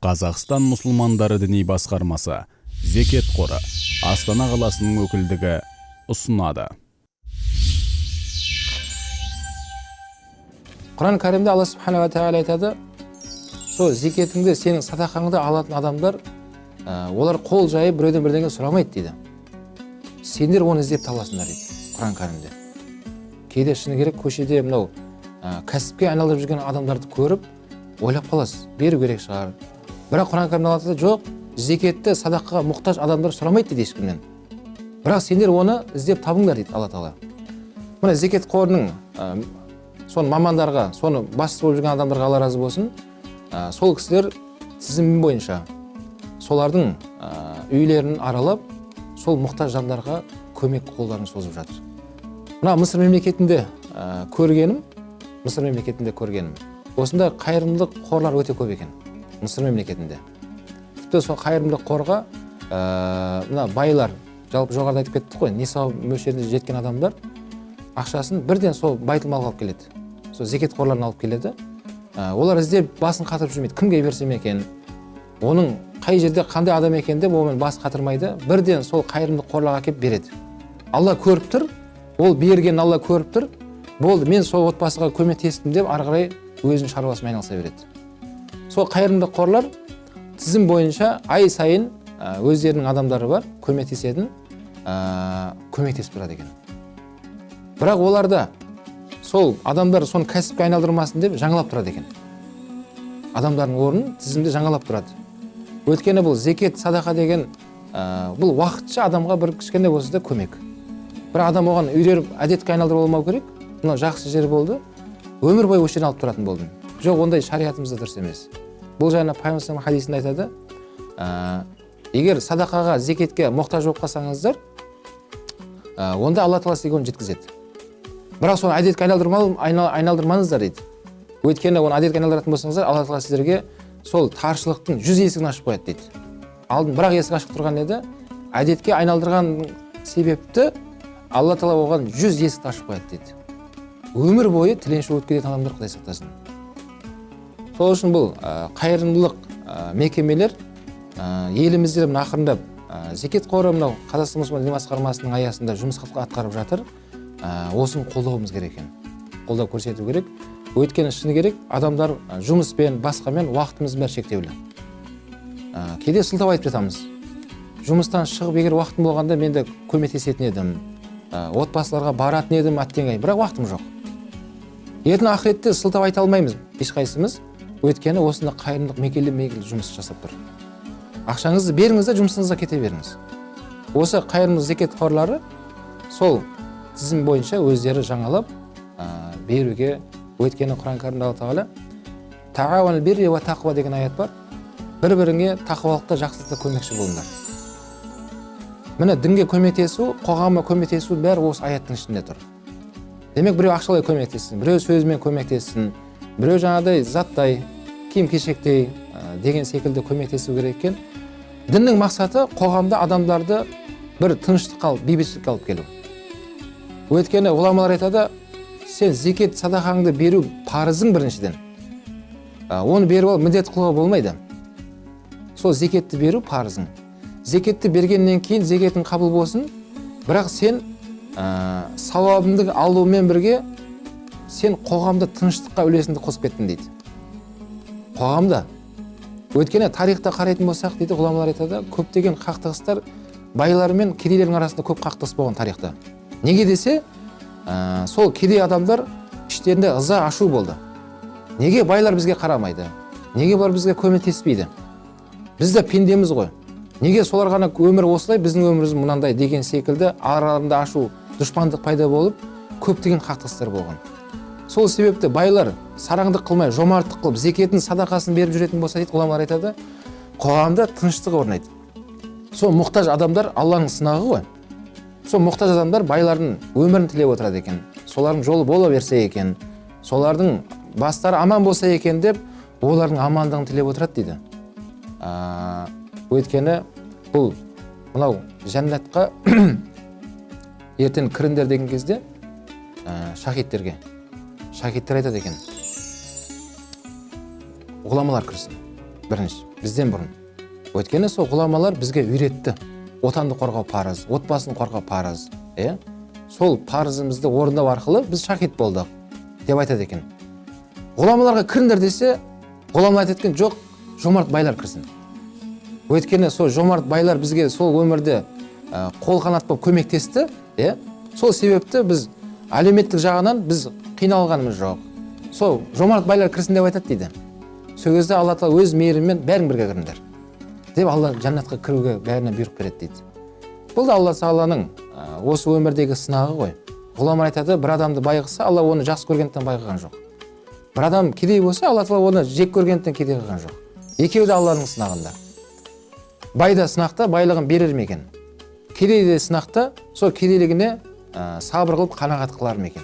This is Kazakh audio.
Қазақстан мұсылмандары діни басқармасы, Зекет қоры, Астана қаласының өкілдігі ұсынады. Құран кәрімде Алла субханала тағала айтады: сол зекетіңді, сенің садақаңды алатын адамдар, олар қол жайып біреуден бірдеңе сұрамайды дейді. Сендер оны іздеп табасыңдар дейді Құран кәрімде. Кейде, шыны керек, көшеде мынау кәсіпке айналдырып жүрген адамдарды көріп ойлап қаласыз, беру керек шығар. Бірақ Құран кәрімде Алла тағала: жоқ, зекетті, садақаға мұқтаж адамдар сұрамайды дейді ешкімнен, бірақ сендер оны іздеп табыңдар дейді Алла тағала. Мына зекет қорының соны мамандарға, соны басшы болып жүрген адамдарға Алла разы болсын. Сол кісілер тізім бойынша солардың үйлерін аралап, сол мұқтаж жандарға көмек қолдарын созып жатыр. Мына Мысыр мемлекетінде көргенім, Мысыр мемлекетінде көргенім, осындай қайырымдылық қорлар өте көп екен Мысыр мемлекетінде. Тіпті сол қайырымдылық қорға мына байлар, жалпы жоғарыда айтып кеттік қой, нисаб мөлшеріне жеткен адамдар ақшасын бірден сол байтылмалға алып келеді, сол зекет қорларына алып келеді. Олар іздеп басын қатырып жүрмейді, кімге берсем екен, оның қай жерде қандай адам екен деп онымен бас қатырмайды, бірден сол қайырымдылық қорларға әкеліп береді. Алла көріп тұр, ол берген, Алла көріп тұр, болды, мен сол отбасыға көмектестім деп ары қарай өзінің шаруасымен айналыса береді. Сол қайырымдылық қорлар тізім бойынша ай сайын өздерінің адамдары бар көмектесетін, көмектесіп тұрады екен. Бірақ оларда сол адамдар соны кәсіпке айналдырмасын деп жаңалап тұрады екен, адамдардың орнын тізімде жаңалап тұрады. Өйткені бұл зекет, садақа деген бұл уақытша адамға бір кішкене болса да көмек, бірақ адам оған үйреніп, әдетке айналдырып алмау керек. Мынау жақсы жер болды, өмір бойы осы жерден алып тұратын болдым. Жоқ, ондай шариғатымызда дұрыс емес. Бұл жайында Пайғамбар хадисінде айтады: егер садақаға, зекетке мұқтаж болып қалсаңыздар, онда Алла тағала сізге оны жеткізеді, бірақ соны әдетке айналдырмаңыздар дейді. Өйткені оны әдетке айналдыратын болсаңыздар, Алла тағала сіздерге сол таршылықтың 100 есігін ашып қояды дейді. Алдын бір ақ есік ашық тұрған еді, әдетке айналдырған себепті Алла тағала оған 100 есікті ашып қояды дейді. Өмір бойы тіленші болып кететін адамдар, Құдай сақтасын. Сол үшін бұл қайырымдылық мекемелер елімізде мына ақырындап зекет қоры мынау Қазақстан мұсылман діни басқармасының аясында жұмыс атқарып жатыр. Осыны қолдауымыз керек екен, қолдау көрсету керек. Өйткені, шыны керек, адамдар жұмыспен, басқамен уақытымыздың бәрі шектеулі. Кейде сылтау айтып жатамыз: жұмыстан шығып, егер уақытым болғанда, мен де көмектесетін едім, отбасыларға баратын едім, әттең ай, бірақ уақытым жоқ. Ертең ақыретте сылтау айта алмаймыз ешқайсымыз, өйткені осында қайырымдылық мекеме жұмыс жасап тұр. Ақшаңызды беріңіз де, жұмысыңызға кете беріңіз. Осы қайырымды зекет қорлары сол тізім бойынша өздері жаңалап беруге. Өйткені Құран кәрімде Алла тағала «Тағауан бирри уа тақуа» деген аят бар: бір біріңе тақуалықта, жақсылықта көмекші болыңдар. Міне, дінге көмектесу, қоғамға көмектесу, бәрі осы аяттың ішінде тұр. Демек, біреу ақшалай көмектессін, біреу сөзімен көмектессін, біреу жаңағыдай заттай, киім кешектей деген секілді көмектесу керек екен. Діннің мақсаты қоғамда адамдарды бір тыныштыққа алып, бейбітшілікке алып келу. Өйткені ғұламалар айтады: сен зекет, садақаңды беру парызың біріншіден. Оны беріп алып міндет қылуға болмайды, сол зекетті беру парызың. Зекетті бергеннен кейін зекетің қабыл болсын, бірақ сен сауабыңды алумен бірге сен қоғамда тыныштыққа үлесіңді қосып кеттің дейді қоғамда. Өйткені тарихта қарайтын болсақ, дейді ғұламалар айтады, көптеген қақтығыстар байлар мен кедейлердің арасында көп қақтығыс болған тарихта. Неге десе, сол кедей адамдар іштерінде ыза, ашу болды: неге байлар бізге қарамайды, неге бұлар бізге көмектеспейді, біз де пендеміз ғой, неге солар ғана өмір осылай, біздің өміріміз мынандай деген секілді араларында ашу, дұшпандық пайда болып, көптеген қақтығыстар болған. Сол себепті байлар сараңдық қылмай, жомарттық қылып, зекетін, садақасын беріп жүретін болса, дейді ғұламалар айтады, қоғамда тыныштық орнайды. Сол мұқтаж адамдар Алланың сынағы ғой, сол мұқтаж адамдар байлардың өмірін тілеп отырады екен, солардың жолы бола берсе екен, солардың бастары аман болса екен деп, олардың амандығын тілеп отырады дейді. Өйткені бұл мынау жәннатқа ертең кіріңдер деген кезде шахидтерге, шахидтер айтады екен: ғұламалар кірсін. Бірінші бізден бұрын. Өйткені сол ғұламалар бізге үйретті: отанды қорғау парыз, отбасын қорғау парыз, иә. Сол парызымызды орындау арқылы біз шахид болдық деп айтады екен. Ғұламаларға кіріңдер десе, ғұлама айтады екен: жоқ, жомарт байлар кірсін. Өйткені сол жомарт байлар бізге сол өмірде қол қанат болып көмектесті, иә. Сол себепті біз әлеуметтік жағынан біз қиналғанымыз жоқ, сол жомарт байлар кірсін деп айтады дейді. Сол кезде Алла Тағала өз мейірімімен: бәрің бірге кіріңдер деп, Алла жәннатқа кіруге бәріне бұйрық береді дейді. Бұл да Алла Тағаланың осы өмірдегі сынағы ғой. Ғұлама айтады: бір адамды бай қылса, Алла оны жақсы көргендіктен бай қылған жоқ. Бір адам кедей болса, Алла Тағала оны жек көргендіктен кедей қылған жоқ. Екеуі де Алланың сынағында. Бай да сынақта, байлығын берер ме екен? Кедей де сынақта, сол кедейлігіне сабыр қылып, қанағат қылар ма екен?